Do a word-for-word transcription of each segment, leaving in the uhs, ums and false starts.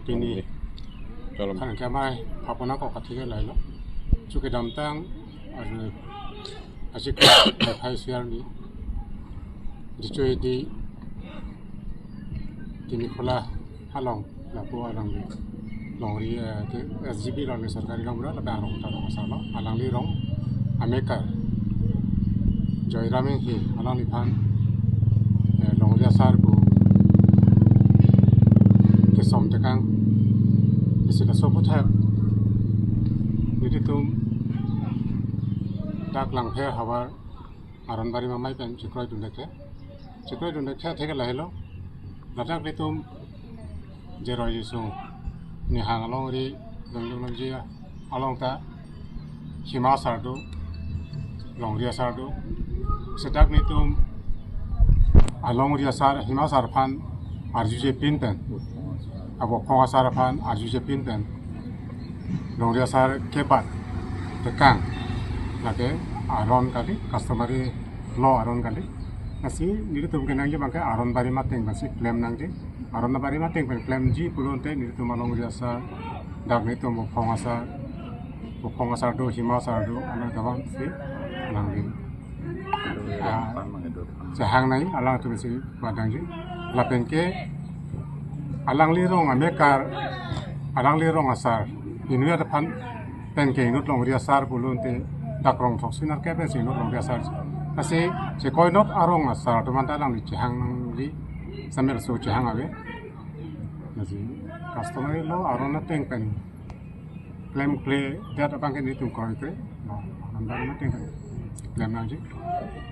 Pini Dalam. Kan kemai hapona ko kathike lahelo. Chuke damtang, aru asik hai siar ni. Dichoi di Timi Khola along, lapu along di. Longri, eh, ke S G B along ni sarkari gaonbura, lapen arong ta along asarlo. Alangli rong amekar Joyram Enghi, alangliphan, eh, longri asar pu kesom tekang, isi laso aputhak nelitum dak Langpher havar Aronbari Mamai pen chekroidun thekthe. Chekroidun thekthe atheke lahelo. Ladak nelitum Jeroi Jisu nihang alongri dungdung nangji along ta hima asar do, longri asar do. Seta nelitum alongri asar, hima asar aphan arjuje pin pen, abophong asar aphan arjuje pin pen, longri asar kebat tekang, lake aron kali, customary law aron kali. Lasi nelitum kenangji abangke Aronbari mateng pensi klem nangji. Aronbari mateng pen klemji pulote nelitum alongri asar, dak nelitum bophong asar, bophong asar do, hima asar do, alang tabang si alangli, ah, chehang nai, alangtum si badangji. Lapen ke alangli rong amekar, alangli rong asar inut aphan pen ke inut longri asar pulote dak rong throksi nerkep pensi inut longri asar. Lasi chekoinot arong asar atum anta alangli chehang nangji, sambil so chehang ave. Lasi customary law aron ateng pen klemkledet abangke nelitum kroikre. No, aron ateng pen klem nangji.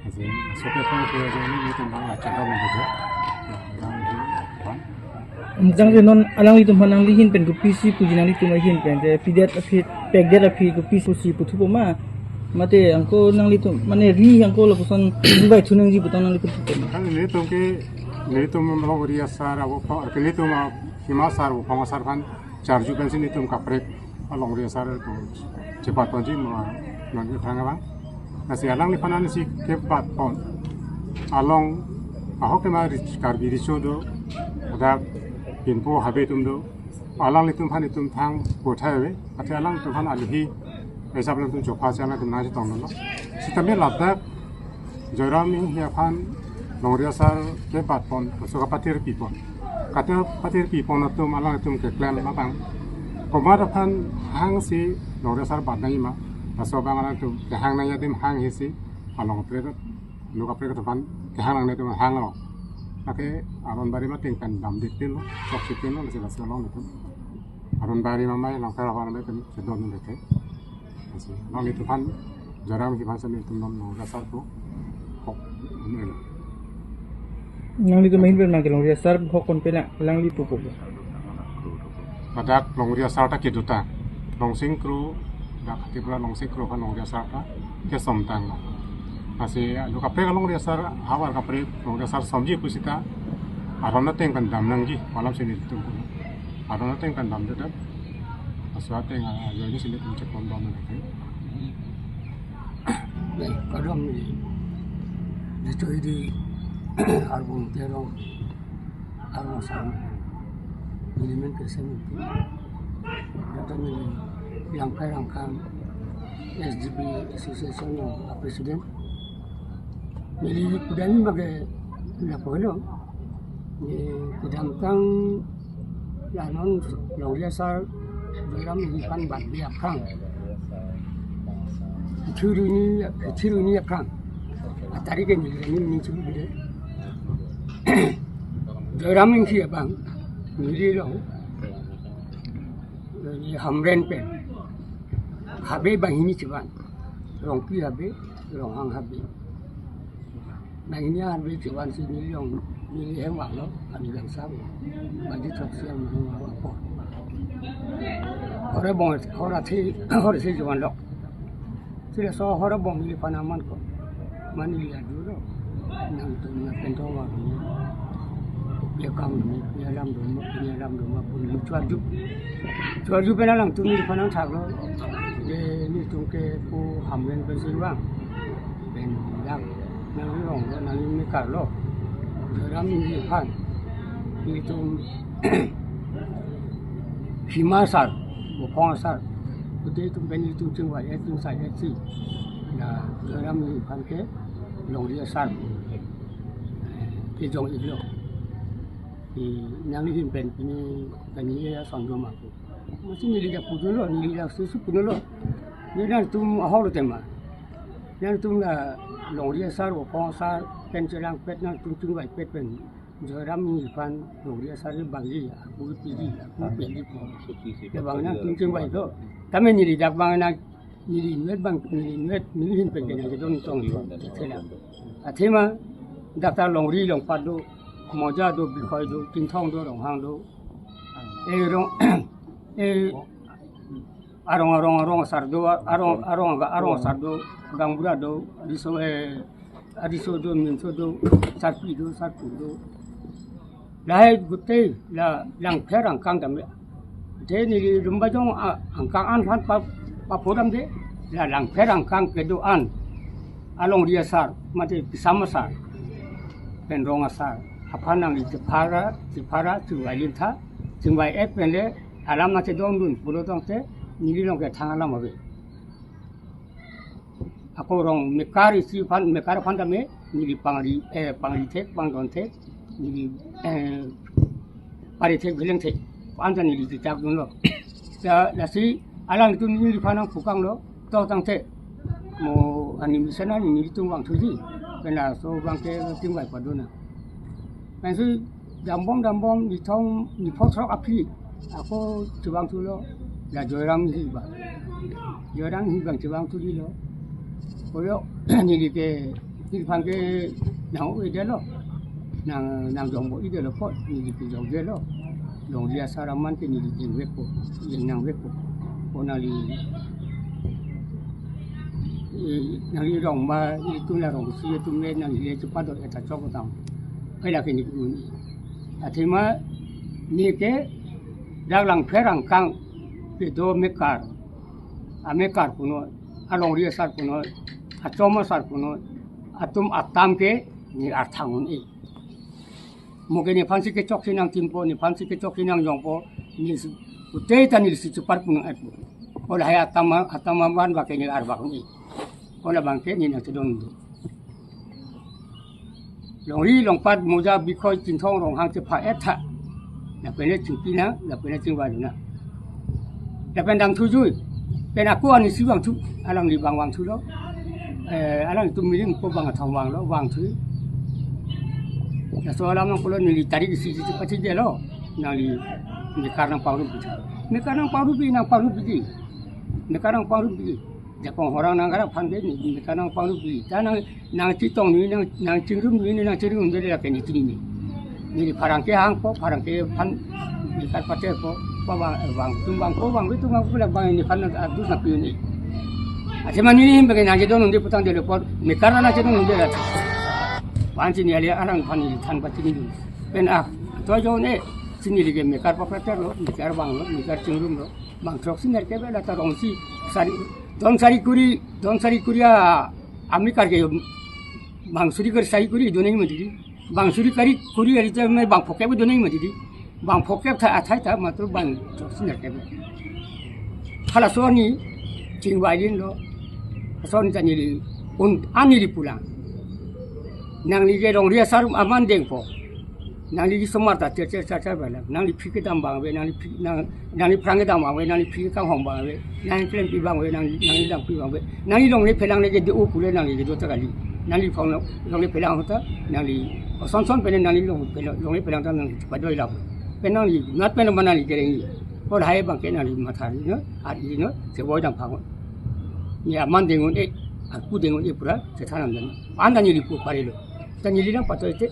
Lasi so klemkle ajoine nelitum abang achadam nangji. Jangre non alanglitum aphan nangli ahin pen kopisi puji, nanglitum ahin pen te pidet aphi, pekdet aphi kopisi pusi puthupo ma? Mate angko nanglitum, mane ri angko lapuson bai thu nangji putang nanglitum puthupo ma? Kan nelitum ke, nelitum longri asar abophong, ke nelitum, ah, hima asar abophong asar aphan charju pensi nelitum kaprek alongri asar atum chepat ponji ma nang thang abang. Lasi alangliphan ansi kebat pon. Along ahok kema ri-, Karbi Riso do, ladak Pinpo Habe atum do. Alanglitum aphan itum thang pothai ave. Athe alangtum aphan aluhi hisap alangtum chopha si alangtum nangchetongdunlo. Sitame ladak Joyram Enghi aphan longri asar kebat pon, laso kapathir pi pon. Kapathir pi pon atum alangtum keklem abang, komat aphan hangsi longri asar bat nangji ma, laso abang alangtum kehang nangji adim hang hisi, along kaprek, inut kaprek atum aphan kehang nangne atum hanglo. Lake Aronbari mateng pen damdet pinlo, chokche pinlo, lasi laso along nelitum Aronbari Mamai Langpher havar amei pen chedondun thekthe. Lasi nanglitum aphan, Joyram Enghi aphan si nelitum non longri asar pu hok, amen. Nanglitum ahin pen abangke longri asar hok konpe na, alangli pupo? Ladak longri asar ta kedo ta. Longsing Kro, dak Tripura Longsing Kro aphan longri asar ta kesom tanglo. Lasi inut kaprek alongri asar, havar kaprek longri asar somji pusita aron ateng pen dam nangji, alam si nelitum. Aron ateng pen damdet. Laso ateng, ah, ajoine si nelitum chepon dam nangji. Baik, kadam ni. Dichoi di Arbung Terong, Arbung Sam. Neli men Kesen Ingti. Data neli Langpher Angkang S G B Association a-president. Neli kudam abangke lapu lo. Neli kedamtang la non longri asar Joyram Enghi aphan batbi aphrang, thiruni, thiruni aphrang, atarik ke neli neli neli chulu bide. Joyram Enghi abang neli lo, neli Hamren pen Habe banghini chevan, Rongpi Habe, Ronghang Habe. Banghini Habe chevan si neli along, neli hemvaklo, ani gangsam. Baji throksi an hemvak apor. Hor abong, hor athe, hor isi chevanlo. Si laso hor abong neliphan aman ko. Mane neli adu lo. Nangtum na pento wa. Ye kam ni, ye lam doma, ye lam doma pu neli choarju. Choarju pen alangtum neliphan nangthaklo. De nelitum ke pu Hamren pensi vang. Pen dak nang ronglo, nang mekar lo. Joyram Enghi aphan nelitum Bhima asar, Bophong asar, pute atum pen itum chingvai-et, itum sai-et si. La Joyram Enghi aphan ke longri asar kejong-iklo. Nangli ahin pen pini kani ason do ma pu. Amatsi neli dak pudunlo, neli dak susu pudunlo. Neli nangtum ahok lo tema. Nangtum la longri asar, Bophong asar pen chelangpet, nangtum chingvaipet pen Joyram Enghi aphan longri asar bangji, ako piji, ako piji po. Labang nangtum chingvai do. Tame neli dak bang nang, neli inut bang, neli inut, neli ahin pen ke nangkedon tong yo, thela. Athema dak ta longri longpat do, moja do, bikhoi do, Chinthong do, Ronghang do. Eh, rong, eh, arong, arong, arong asar do, arong, arong, arong asar do, gaonbura do, riso, eh, ariso do, minso do, sarpi do, sarpo do. Lahai gutei la langpher angkang dam ya. Te neli Lumbajong a-, angkang an aphan pa, paphodamde, la langpher angkang kedo-an alongri asar, mate pisam asar, pen rong asar aphan nangli chephara, chephara, chingvai lin tha, chingvai-et pen le alam nangchedondun pulo tangte, neli along ke thang alam ave. Ako rong mekar isi aphan, mekar aphan tame, neli pangri, eh, pangri thek, pangdon thek, neli, eh, pare thek, beleng thek, anta neli titak dunlo. Ya, lasi alanglitum neliphan nangpukanglo, to tangte, mo ani mesen ani nelitum vangthuji, pen laso abang ke chingvai padona. Pensi dambom dambom nithong niphok throk aphi ako chevangthulo, la Joyram Enghi abang. Joyram Enghi abang chevangthu dilo. Koyo neli ke, neliphan ke nang-o-edetlo. Nang, nangjongbo-edetlo po, neli ke jongdetlo. Longri asar aman ke neli dingvekpo, ding nangvekpo. Ko nangli, eh, nangli rong ma, itum la rong si, itum le nangli le chepadot-et ta chok tang. Pai lake neli un. Athema neli ke dak langpher angkang kedo mekar, amekar punoi, alongri asar punoi, achom asar punoi, atum atam ke neli arthang un-e. Mo ke nephan si kechok si nangchinpo, nephan si kechok si nangjongpo, neli si, pute ta neli si chepar punoi-et pu. Ko lahai atam, atam aman abang ke neli arbak un-e. Ko labang ke neli nangchedon do. Longri longpat, moja, bikhoi, Chinthong, Ronghang chepha-et tha. Lapen le chingpi nang, lapen le chingvai nang. Lapen damthu jui. Pen ako ani si vangthu, alangli abang vangthulo. Eh, alangtum mirin ko bang athong vanglo, vangthu. Laso alam nangkolo neli tarik isi isi pachidelo. Nangli mekar nangpangrup isi. Mekar nangpangrup isi, nangpangrup isi. Mekar nangpangrup isi. Jakong horang nangkarap aphan ke neli mekar nangpangrup isi. Ta nang, nangchetong neli, nang, nangchingrum neli, nangchingrum neli lake neli chini neli. Neli pherangke hangpo, pherangke aphan mekar paterpo, pa bang, bang, tum bang, ko bang, tum bang, pula bang neliphan adus nangpi un-e. Athema neli ahin pen ke nangchedon un-e pu tangte le apot, mekar nangchedon un-e la. Ansi neli ale arang aphan neli than pachini dun. Pen ah, to jo ne, si neli ke mekar papaterlo, mekar vanglo, mekar chingrumlo. Bang throk si nerkep la ta rong si sari, don sari kuri, don sari kuri a, amekar ke bang suri kuri sari kuri do nangji mati di. Bang suri kari kuri ari ta me bang phokep do nangji mati di. Bang phokep tha athai ta matro bang throk si nerkep. Hala ason neli chingvai linlo. Ason ta neli un, an neli pulang. Nangli ke longri asar aman dengpo. Nangli ke somar ta cher cher cher cher bala. Nangli aphi kedam abang ave, nangli aphi, nang, nangli aphrang kedam abang ave, nangli aphi kanghong abang ave, nangli klempi abang ave, nang, nangli dampi abang ave. Nangli longle phelang le ke do-o pule nangli ke do ta kali. Nangli phong longle phelang ahut ta, nangli oson son pen nangli long phelang, longle phelang ta nangli padoi lam. Pen nangli nat pen mana nangli kereng. Ko lahai abang ke nangli matha ri no, ar ri no, chevoi dam phang. Neli aman deng un-e, arpu deng un-e pura, chethan dam. An ta neli pu parelo. Ta neli nangpatoi te.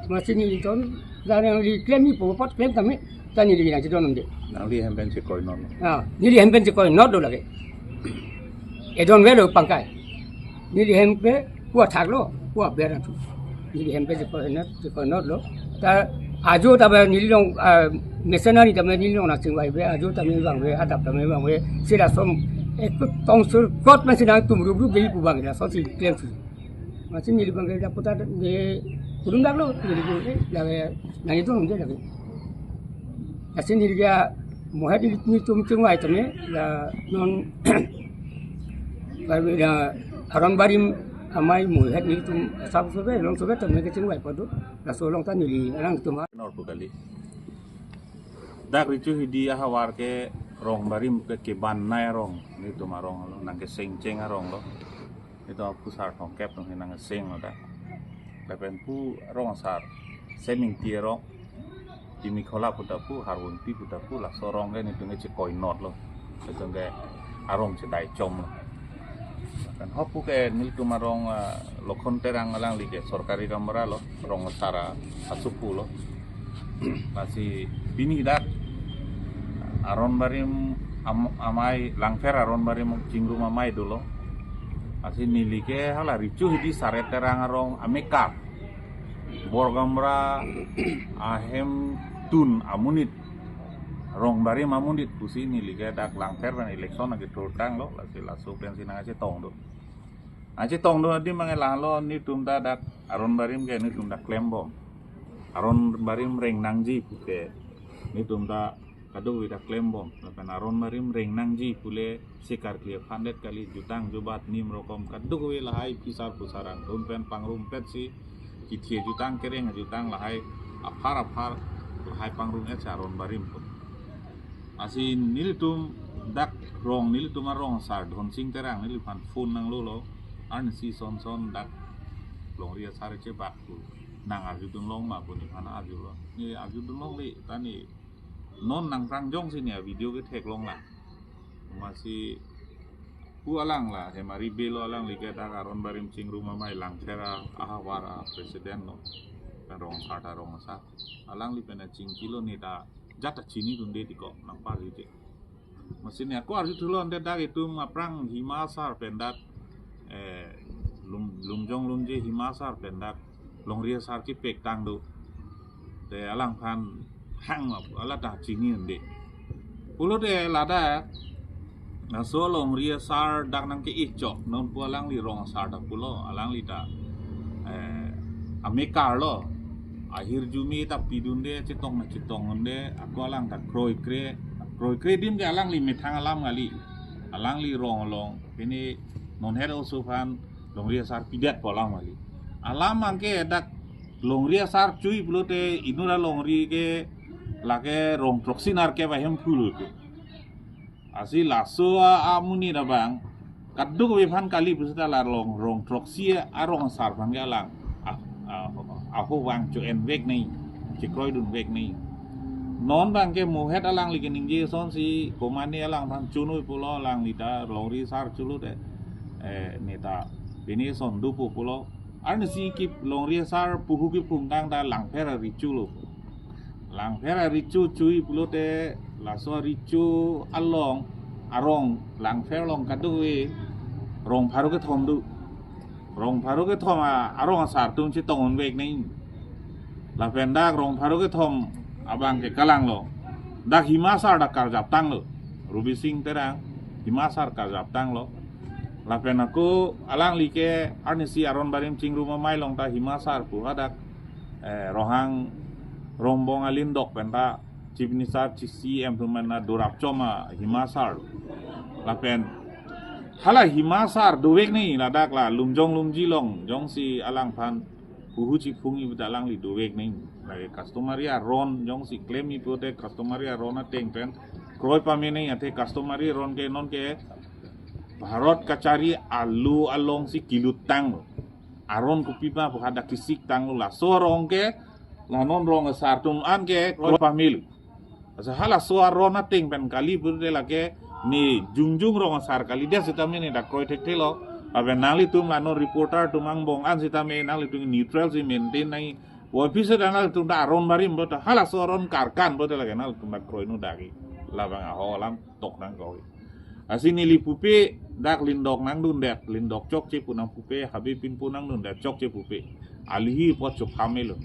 Amatsi neli ton, ta nangli klemji pu apot klem tame, ta neli nangchedon un-e. Nangli hem pen chekoi non. Ah, neli hem pen chekoi non do lake. Edon avelo pangkai. Neli hem pen pu athak lo, pu aber athu. Neli hem pen chekoi non, chekoi non lo. Ta ajo ta ba neli along, ah, mesen ani ta ba neli along nangchingvai ave, ajo ta me vang ave, adap ta me vang ave, sila som, eh, tong sur kot me si nangtum rup rup gei pu abang la, so si klem si. Amatsi neli abang ke daputa de, kurun dak lo, neli ke, eh, lake, nangchedon un-e lake. Amatsi neli ke, Mohet nelitum chingvai tame, la non, la Aron Barim amei mohet nelitum sab sobe, long sobe tame kechingvai pado, laso along ta neli alangtum ha. Nor pu kali. Dak richu hidi ahavar ke Rong Barim ke keban nai arong, nelitum arong lo, nangkeseng cheng arong lo. Nelitum aphu sar thomkep atum he nangkeseng lo dak. Lapen pu arong asar, Semingti arong, Timikhola pu ta pu, Harvunpi pu ta pu, laso arong ke nelitum ke chekoi not lo. Nelitum ke arong chedai chom lo. Lapen ho pu ke nelitum arong, ah, Lokhon Terang alangli ke sorkari gaonbura lo, rong asar asopo lo. Lasi pini dak Aron Barim am-, amei, Langpher Aron Barim chingrum amei dolo. Lasi neli ke hala richu hidi Sare Terang arong amekar, bor gaonbura ahemtun amonit, Rong Barim amonit pusi neli ke dak Langpher pen election nangkethurtang lo, lasi laso pensi nangchetong do. Nangchetong do adim abang ke lahelo, nelitum ta dak Aron Barim ke nelitum ta klembom. Aron Barim reng nangji pu ke nelitum ta kadokave ta klembom. Lapen Aron Barim reng nangji pule sekarkli aphan det kali, jutang jubat nim rokom kadokave lahai phisar phusar angtun pen pangrumpetsi, kithi jutang kereng jutang lahai aphar aphar lahai pangrum-et si Aron Barim pu. Lasi nelitum dak rong, nelitum arong asar Dhonsing Terang neliphan phone nanglo lo, arnisi son son dak longri asar chebak pu nang arjudun long ma pu neliphan arju lo. Ne arjudun longle, ta ne non nangphrang jongsi ne video ketheklong lang. Amatsi pu alang la Hemari Bey lo, alangli ke dak Aron Barim chingrum amei, Langpher ahavar apresident lo. Kan rong asar ta rong asar. Alangli pen chingki lo, ne ta jat ta chinidunde tiko nangpar jite. Amatsi ne ako arjuthulo ante dak itum aphrang Hima asar pen dak, eh, Lum-, Lumjong Lumje Hima asar pen dak longri asar kepek tang do. Te alangphan hang ap-, ala ta chinidunde. Pulote ladak laso longri asar dak nangke-ik chok, non pu alangli rong asar ta pulo, alangli ta, eh, amekar lo. Ahirjume ta pidunde, chetong nangchetongdunde, ako alang ta kroikre, kroikre adim ke alangli methang alam kali. Alangli rong along, pini non het oso aphan longri asar pidet pu alam kali. Alam abang ke dak longri asar chui pulote inut alongri ke lake rong throksi nerkep ahemphu lo ke. Lasi laso a-, amonit abang kadokave aphan kali pusita la long rong throksi arong asar aphan ke alang a-, a-, aho vang cho-envek nai, chekroidunvek nai. Non abang ke mohet alangli keningje asonsi komatne alangphan chonoi pulo, alangli ta longri asar chulo te, eh, ne ta pini son dopo pulo. Arnisi ke longri asar puhu kephungtang ta Langpher arichu lo. Langpher arichu chui pulote laso arichu along arong Langpher along kadokave rong pharo kethom do. Rong pharo kethom a-, arong asar atum chetongdunvek nai. Lapen dak rong pharo kethom abang ke kalang lo. Dak Hima asar dak karjaptang lo. Rubi Sing Terang Hima asar karjaptang lo. Lapen ako alangli ke arnisi Aron Barim chingrum amei along ta Hima asar pu hadak, eh, Ronghang Rongbong alindok pen ta Chief Minister, C E M atum pen ta dorap chom a Hima asar. Lapen hala Hima asar dovek nai ladak la Lumjong Lumje along, jongsi alangphan puhu chiphungji puta alangli dovek nai. Lake customary aron, jongsi klemji pulote customary aron ateng pen kroi pame nai, athe customary aron ke non ke Bharat kachari alo alongsi kilut tanglo. Aron kopi ma pu hadak kisik tanglo, laso arong ke la non rong asar atum an ke kroi pamelo. Asa halaso aron ateng pen kali pulote lake ne jongjong rong asar kalidet sitame ne dak kroi thekthe lo. Lapen nanglitum la non reporter atum angbong an sitame nanglitum neutral si maintain nai. Wai pisa dan nanglitum ta Aron Barim pulote, halaso aron karkan pulote lake nanglitum ta kroinon dak ke. Labang aho alam tok nangkok. Lasi neli pupe dak lindok nangdundet, lindok chokche pu nangpupe, habe pinpo nangdundet chokche pupe. Alihi apot chophamelo.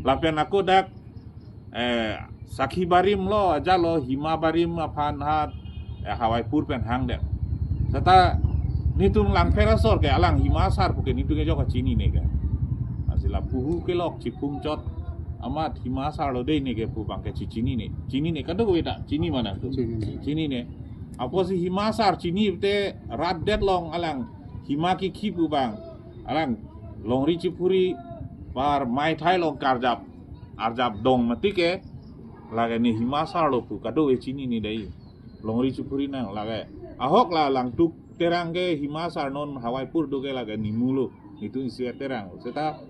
Lapen ako dak, eh, Sakhi Barim lo, ajat lo, Hima Barim aphan ha, eh, Hawaipur pen hangdet. Seta netum Langpher asor ke alang Hima asar pu ke netum ke jok kachinine ke. Lasi la puhu kelok chiphung chot. Amat Hima Asar lo dei ne ke pu abang ke chichinine. Chinine, kadokave ta chini ma nangtum? Chinine. Chinine. Apotsi Hima Asar chini te rat det along alang Hima Kikhi pu abang, alang longri chiphuri par maithai along karjap, arjap dong mati ke, lake ne Hima Asar lo pu kadokave chinine dei. Longri chiphuri nang lake. Ahok la Langtuk Terang ke Hima Asar non Hawaipur do ke lake nimu lo. Nitum isi Terang. Seta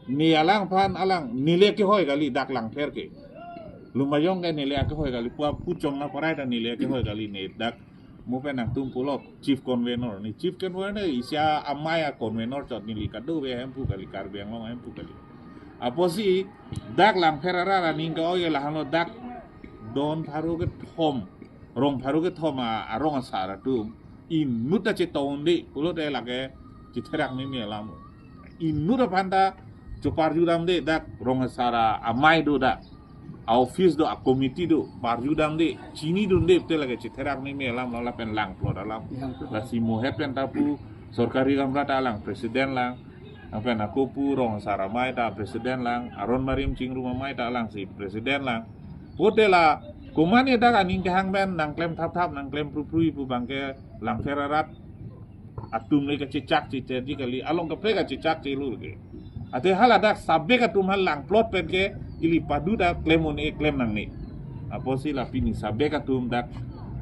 ne alangphan alang neli kehoi kali dak Langpher ke. Lumbajong ke neli kehoi kali, pua puchong na parai ta neli kehoi kali ne dak. Mo pen nangtum pulo chief convener. Ne chief convener isi amei a-convener chot, neli kadokave ahemphu kali, Karbi Anglong ahemphu kali. Apotsi dak Langpher arat aning ke-oi ke lahenlo, dak don pharo kethom, rong pharo kethom a, arong asar atum inut ta chetong-un-e pulote lake chetherak meme alam. Inut aphan ta choparju damde, dak rong asar amei do, dak a-office do, a-committee do, parju damde, chinidunde pute lake chetherak meme alam, lapen langplot alam. Langplot. Lasi mo het pen ta pu sorkari gamra ta alang president lang, lapen ako pu rong asar amei ta president lang, aron barim chingrum amei ta alangsi president lang. Pute la, komatne dak aning kehang pen nangklem thapthap, nangklem pruprui pu abang ke Langpher arat atum le kachechak checherji kali, along kaprek kachechak chelur ke. Ate hala dak Sabek atum ha langplot pen ke ili padu dak klem un-e, klem nangne. Apotsi la pini Sabek atum dak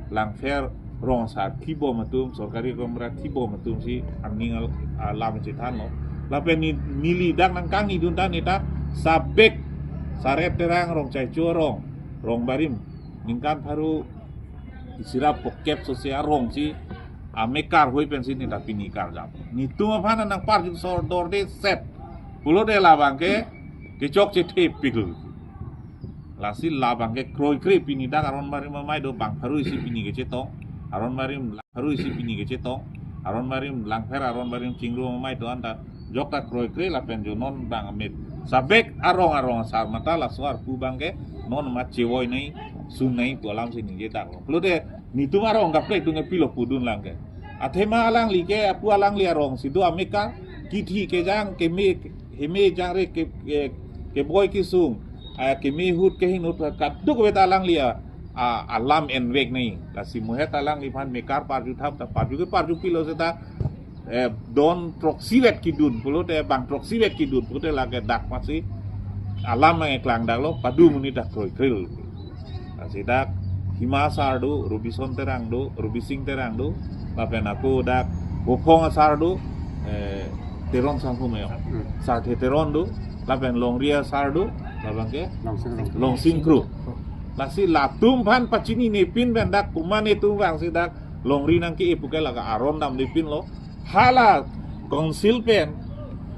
Langpher rong asar thibom atum, sorkari gamra thibom atumsi aning al-, alam chethanlo. Lapen ne, neli dak nangkangnidun ta ne ta Sabek Saret Terang, Rongchaicho arong, rong barim, ningkan pharo isi ra phokep sose arongsi amekar hoi pensi ne ta pini karjap. Nitum aphan nangparju sordor de set pulote labang ke kechok chethe piklo. Lasi labang ke kroikre pini dak aron barim amei do, bang pharo isi pini kechetong. Aron barim pharo isi pini kechetong. Aron barim, Langpher aron barim chingrum amei do-an ta jok ta kroikre lapen jo non bang amit Sabek arong, arong asar mata laso arpu abang ke non ma chevoi nai, sun nai pu alamsi ningje daklo. Pulote nitum arong kaprek atum ke pilo pudun lang ke. Athema alangli ke, apu alangli arongsi do amekar, kithi kejang, keme, heme jangre ke, ke, keboi kesung, ah, keme ahut kehing ahut kadokave ta alangli a, a, alam envek nai. Lasi mo het alangliphan mekar parju thap ta parju ke parju pilo seta, eh, don throksi vet kedun pulote, bang throksi vet kedun pulote lake dak masi alam nangkeklang daklo, padu monit dak kroikre. Lasi dak Hima Asar do, Robison Terang do, Robising Terang do, lapen ako dak Bophong Asar do, eh, Teron Sangkhum ayo. Hmm. Sarthe Teron do, lapen Longri Asar do, labang ke Longsing Kro. Longsing Kro. Lasi latum aphan pachinine pin pen dak komatne atum vangsi dak longri nangke-e pu ke lake aron damde pinlo. Hala council pen,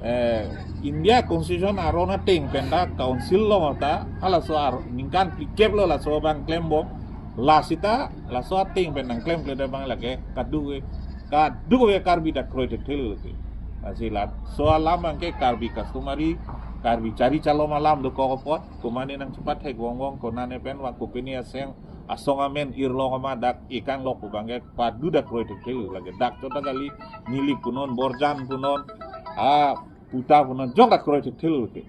eh, India Constitution aron ateng pen dak council along ta halaso ar-, ningkan phlikep lo laso abang klembom. Lasi ta laso ateng pen nangklemkle abang lake kadokave, kadokave Karbi dak kroi thekthe lo ke. Lasi laso alam abang ke Karbi customary, Karbi chari chalom alam dokok apot, komatne nangchepathek vongvong, konane pen va kopine aseng asong amen irlong ama dak ikang lok pu abang ke padu dak kroi thekthe lo, lake dak chot ta kali, Nilip punon, Borjan punon, a, Puta punon, jok dak kroi thekthe lo ke.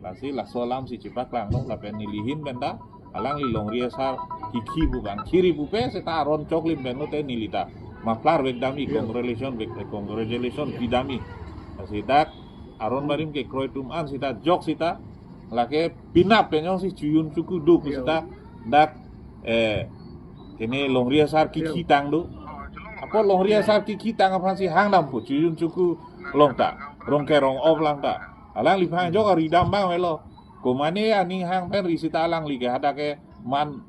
Lasi laso alamsi chepaklanglo, lapen neli ahin pen ta alangli Longri Asar Kikhi pu abang, khiri pupe seta aron choklim pen lote neli ta muffler vek dam-i, iya, congratulation vek, eh, congratulation pi dam-i. Lasi dak aron barim kekroi atum an seta jok seta lake penap pen jongsi chojun choku do pu, iya, seta dak, eh, kene Longri Asar Kikhi, iya, tang do. Apot Longri Asar Kikhi tang aphansi hang dampo, chojun choku long ta, rong kerong op lang ta. Alangliphan jok ari dam abang avelo. Komatne aning hang pen ri seta alangli ke hadak ke man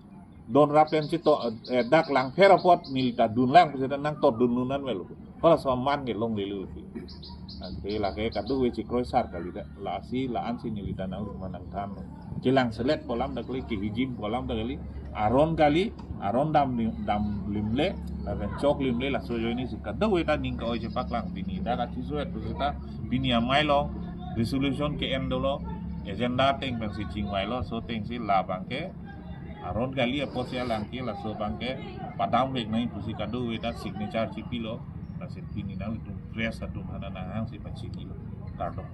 don rap pen chetong, eh, dak Langpher apot neli ta dun lang pu seta nangtotdun un-an avelo. Halaso aman ke longlelo. Ante lake kadokave chekroi sar kali dak. Lasi la-ansi neli ta nang manang thanlo. Chelang selet pu alam dak kali, kehijim pu alam dak kali. Aron kali, aron dam lim-, dam limle, lapen choklimle, laso ajoinesi kadokave ta ning ke-oi chepaklang pini dak kachiso-et pu seta pini amei along resolution ke-en dolo, agenda ateng pensi chingvailo, laso atengsi labang ke aron kali apotsi alang ke laso abang ke padam vek nai pusi kadokave ta signature chipilo, lasi pini nanglitum press atum aphan nanghangsi pachinilo. Kardom.